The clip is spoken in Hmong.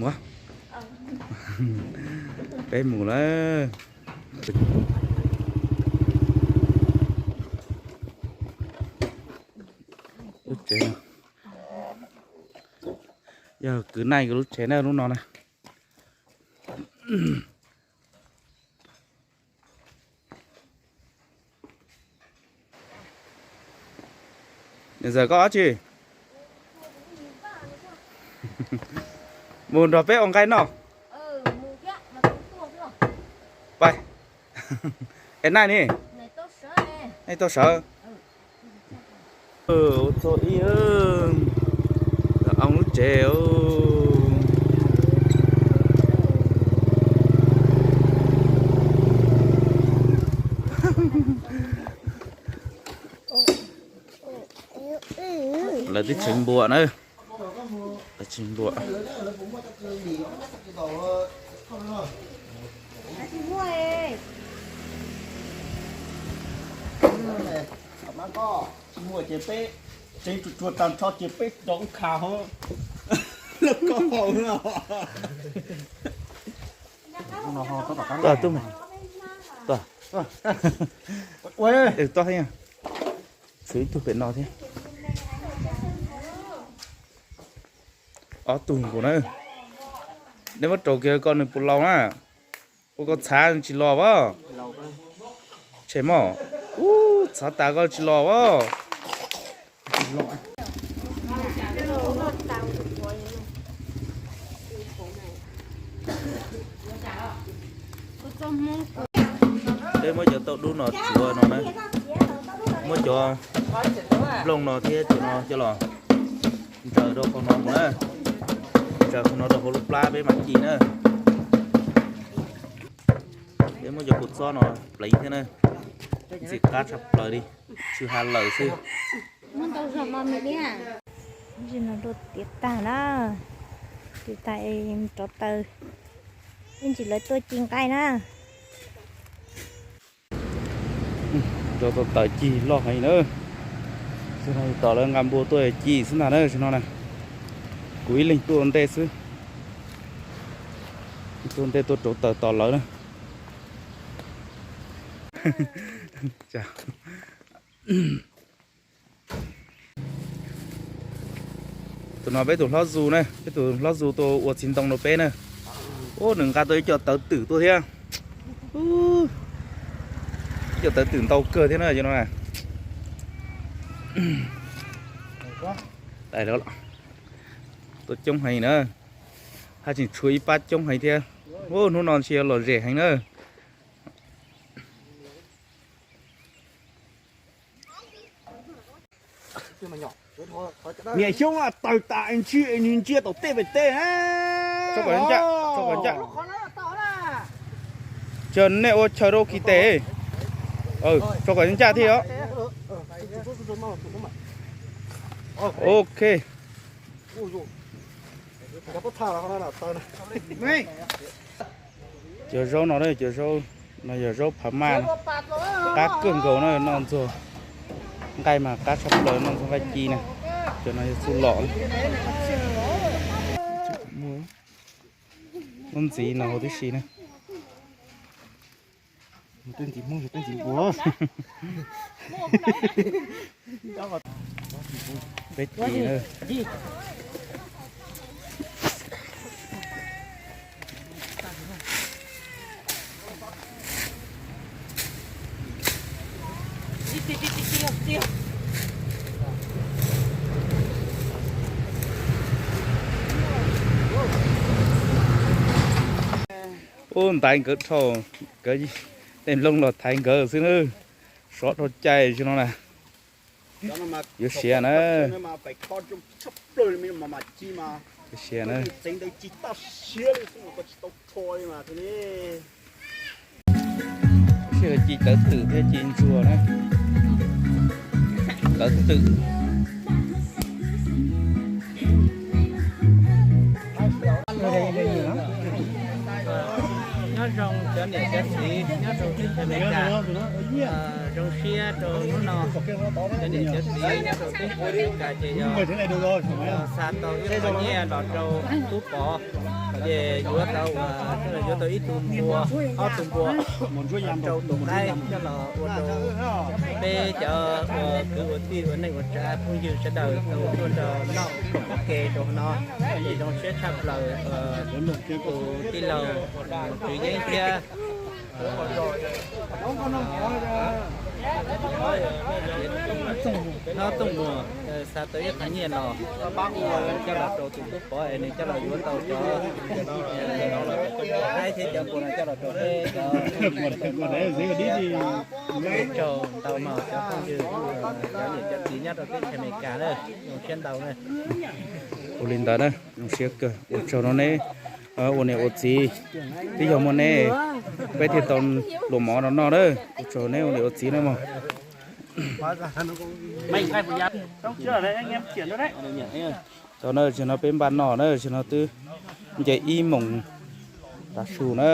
Mus, peb mus lawm. Lub tsev no yog kwv Naij lub tsev na, lub no na. Niam ntxawm, koj ob tsi? Mus nrog peb ua nqaij noj. Pais. Es Naij ne? Naij tau sawv. Ua txog ib, oo lub tsev. Lawv twb tseev npua na. Tseev npua. Tsis muaj ces peb tseev tsuag tsuag tag nrho ces peb rov kha hauv lub koj hau no. Tuaj tub me. Tuaj. Tuaj thiab. Txhwv ib tug pem no thiab. Ob tug nkaus na. Nej muab rau kiag koj nws puas laus na. Ua koj txhav tsis los as. Tshem mog. Ub, txhav tas koj tsis los as. Peb muab cov tauj dub no tsuav no na. Muab cov nplooj no thiab cov no coj los ntsaws rau qhov no mus na. Ntsaws qhov no rau hauv lub plab peb mam ci na. Peb muab cov kua txob no pleev thiab na. Ntxim qab tshaj plaws li, tsw ha lawm xwb. Ntsis no rau tiav tag na, tiav tag es rov taws, ib ntsis lawv tuaj ci nqaij na. Rau tau taws cig loj heev na. Tam no tos lawv nqa npua tuaj ci xwb ntag na, tam no na. Kuv ib leeg tuaj ua ntej xwb. Tuaj ua ntej tuaj rauv taws tos lawv na. Tus no peb tus hlob Zu na, peb tus hlob Zu tuaj ua txiv ntoo rau peb na. Ub, nws nqa tau ib co tawv twm tuaj thiab. Ib co tawv twm ntau kawg thiab na, cov no na. Tuaj coob heev na, haj tseem tshuav ib pab coob heev thiab. Ub, hnub no ntshe yuav lom zem heev na. Niam xyoob tawg tas ntsia, nws ntsia tom tej pem teb na. Tso kom ncaj, tso kom ncaj. Ces nej ua chaw rau kis tes. Tso kom ncaj thiab os. Ok. Cov zaub no, cov zaub no yog zaub phav maj, qab kawg nkaus na, noj ntxuag nqaij mas qab tshaj plaws, noj ntxuag nqaij ci na. Cov no yog txuj lom na. Lub ntxiv no huv tib si na. Peb ci na. Ub, ntaiv nkawd dhau, nkawd tej nplooj los thaiv nkawd xwb na. Sov dhau cai tsis no na. Yuav siav na. Yuav siav na. Sij hawm ci tawv twm thiab ci ntsuag na. Tawv twm. Nyob zoo cov niam cov txiv nyob rau teb chaws Amelikas, zoo siab rau hnub no. Cov niam cov txiv nyob rau teb chaws Amelikas ces yog xa tau ib qho nyiaj los rau tub Pov, ces yuav tau, yuav tau ib tug npua, ob tug npua, rau tus qaib coj los ua rau peb cov ua kwv ua tij ua neej ua tsav phooj ywg sawv daws tau tuaj nrog noj koom ua ke rau hauv no. Ces zoo siab tshaj plaws tus tij laug Tswv Yeeb thiab Hlob Tooj Muas xa tau ib qho nyiaj los coj los rau tus tub Pov es nws coj los yuav tau cov qaib thiab cov npua no coj los rau peb cov. Ua tsaug ntau mog cov phooj ywg, cov niam cov txiv nyob rau teb chaws Amelikas na, zoo siab ntau na. Ua li ntawd na, zoo siab kawg, ua tsaug rau neb ua niam ua txiv, twb yog muaj neb peb thiaj tau luam mov no noj na. Ua tsaug neb ua niam ua txiv na mog. Tau na, zaum no peb npaj noj na, zaum no twb nce ib moos tav su na.